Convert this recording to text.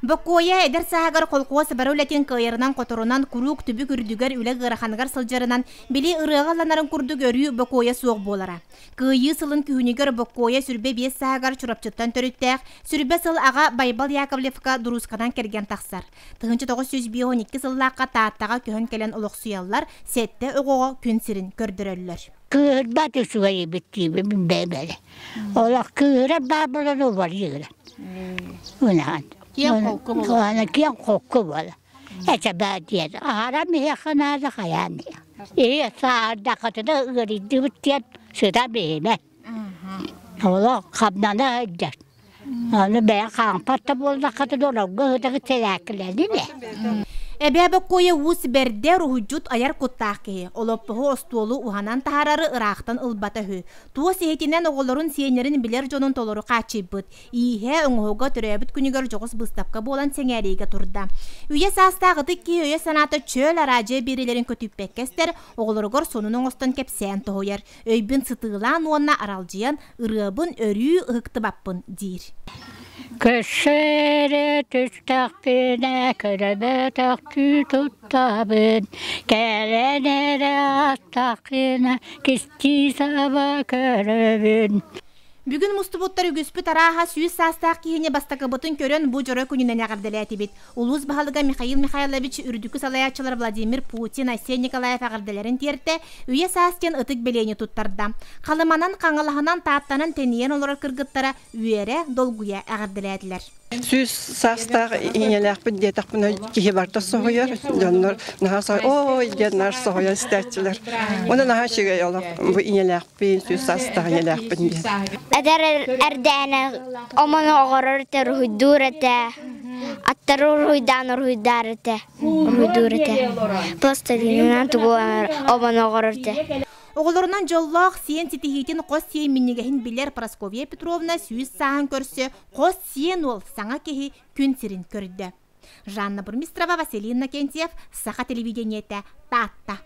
Боккуойа эдэр сааһыгар колхуос бары үлэтин кыайарынан-хоторунан, куруук түбүк үрдүгэр үлэ ыараханыгар сылдьарынан, били ырыаҕа ылланарын курдук өрүү бокуойа суох буолара. Кыайыы сылын күһүнүгэр Боккуойа сүрбэ биэс сааһыгар Чурапчыттан төрүттээх, сүрбэ сыл аҕа Байбал Яковлевка дуруусканан кэргэн тахсар. 1952 сыллаахха Тааттаҕа көһөн кэлэн олохсуйаллар, сэттэ оҕоҕо күн сирин көрдөрөллөр. Кыыһырбат үчүгэй эбит диибин бэйбэрэ. Олох кыыһырар баар буолан убарыыра. Унаан. Киэҥ холку буола. Киэҥ холку буола. Этэ баа диэн. Аһара миһиэхэ наада хайаан диэн. Ээ саардахатына ыарыйдыбыт диэн сыта биһимэ. Олох хамнана сылдьар. Аны бэйэ хаампат да буоллаххытына олорго ыһытагыт сэрээккилэни Эбээ Боккуойа уус бэрдэ уруһуйдьут айар куттаах киһи. Олоппоһу остуолу уһанан таһаарары ыраахтан ылбата үһү. Туос иһитинэн оҕолорун сиэннэрин билэр дьонун толору хааччыйбыт. Ииһэ оҥоһуга төрөөбүт күнүгэр дьоҕус быыстапка буолан сэҥээриигэ турда. Үйэ саастаах ытык киһи өйө-санаата чөл араадьыйа биэриилэрин көтүппэккэ истэр, оҕолоругар сонун оҥостон кэпсээн тоһуйар. Өйбүн сытыылаан уонна аралдьыйан ырыабын өрүү ыһыктыбаппын диир. Көрсөрө түстэхпинэ көрөбөтөхтүү туттабын, кэлэн эрэ астахпына кистии саба көрөбүн. Бүгүн мустубуттар үгүспүт арааһа 100 саастаах киһини бастакыбытын көрөн бу дьоро күнүнэн эҕэрдэлээтибит. Улуус баһылыга Михаил Михайлович үрдүкү салайааччылар Владимир Путин, Айсен Николаев эҕэрдэлэрин тиэртэ, үйэ саас диэн ытык бэлиэни туттарда. Халыманан, Хаҥалаһынан, Тааттанан тэнийэн олорор кыргыттара үөрэ, долгуйа эҕэрдэлээтилэр. 100 саастаах ийэлээхпин диэтэхпинэ киһи барыта соһуйар, дьоннор наһаа соһуйар, ой диэн наар соһуйан истээччилэр. Уонна наһаа үчүгэй олох бу ийэлээхпин, 100 саастаах ийэлээхпин диэн. Эдэр эрдээнэ омону оҕорор этэ, уруһуйдуур этэ. Аттары уруһуйдаан уруһуйдаар этэ, уруһуйдуур этэ. Пластилинынан тугу омону оҕорор этэ. Оҕолорунан дьоллоох сиэн ситиһиитин хос сиэн минньигэһин билэр Прасковья Петровна 100 сааһын көрсө хос сиэн уол саҥа киһи күн сирин көрдө. Жанна Бурмистрова, Василий Иннокентьев, Саха телевидениетэ, Таатта.